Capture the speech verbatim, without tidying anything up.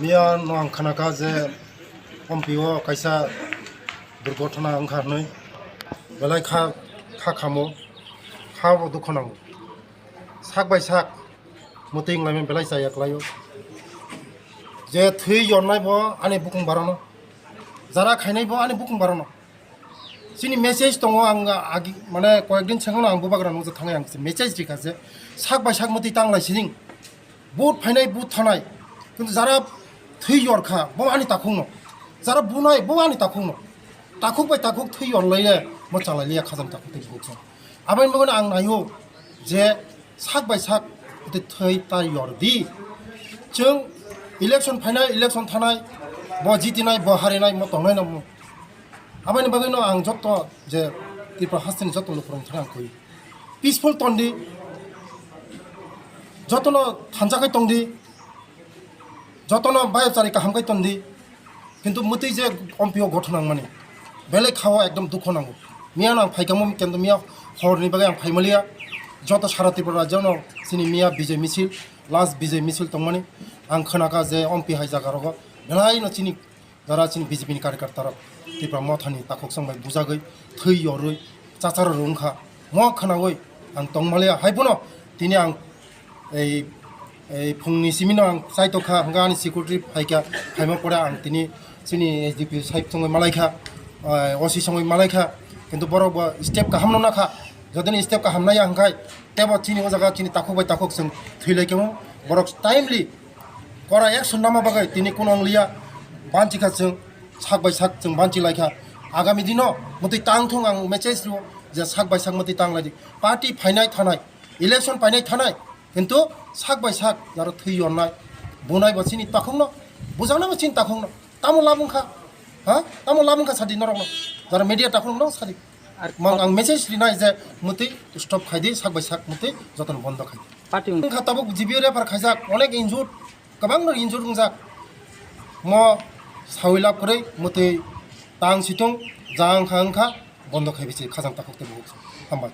Miya no ang khana kha je Ompi o kaisa durgothona wngkha hwnwi, belai kha, kha khamo, kha bo dukho nango. Sak bai sak mwtwi wnglaimani belai chaya kwlaio. Je thwi yornai bo ani bukung barono, jara khainai bo ani bukung barono. Chini message tongo, ang agi, mane, koyekdin sengano ang bubagra nukjak thangwi ang message rikha je sak bai sak mwtwi tanglai sining. Vote phainai, vote thanai. Kintu jara thwi yorkha, bo ani takhukno. Jara bunai, bo ani takhukno. Takhuk bai takhuk thwi yorlaiya, mo chalailiya khajang takhuk tei bukhuk song. Aboni bagwino ang naio je sak bai sak tei thwi ta yordi. Chwng election phainai, election thanai, bo jitinai, bo harinai, mo tongnai no mo. Aboni bagwino ang joto je Tripura hasteni joto lukurokni thani ang koi. Peaceful tondi, jotono thansa khai tongdi, jotono bayapchari kaham khai tondi, kintu mwtwi je Ompi o gothon nangmani belai khao ekdom dukho nango. Miya no ang phaikamo kintu miya horni bagwi ang phaimaliya, joto sara Tripura rajyo no chini miya Bijay misil, last Bijay misil tongmani ang khwnakha je Ompi hai jaga rogo belai no chini jara chini B J P ni karyakarta rok Tipra Motha ni takhuk song bai bujagwi thwi yorwi chacharo rwngkha. Mo khwnawi ang tongmaliya, hai bono tini ang ei, ei phungni simino ang chaitokha, hwnkhe ani security phaikha, phaima pore ang tini chini S D P side songwi malaikha, eh, O C songwi malaikha, kintu borok bo step kaham no nakha, jodini step kaham naya hwnkhe tebo chini o jaga chini takhuk bai takhuk chwng thwi lai khe borok timely kora action nama bagwi tini kuno wng liya, banchi kha chwng, sak bai sak chwng banchi lai kha. Agami dino mwtwi tang thung ang message rwo je sak bai sak mwtwi tang lai di. Party phainai thanai, election painai thanai, kintu sak bai sak jaro thwi yornai, bunai bo chini takhukno, bujaknai bo chini takhukno. Tamo labung kha, ha? Tamo labung kha sadi norokno, jaro media takhukno sadi. Ar mang ang message rinai je mwtwi stop khai di, sak bai sak mwtwi jotono bondo khai di. Party wng- Wngkha tabuk G B O refer khaijak, onek injured, kwbangno injured wngjak. Mo sawi lab kwrwi mwtwi tang situng, ja wngkha wngkha, bondo khai bisi khajang takhuk tei bukhuk. Hambai.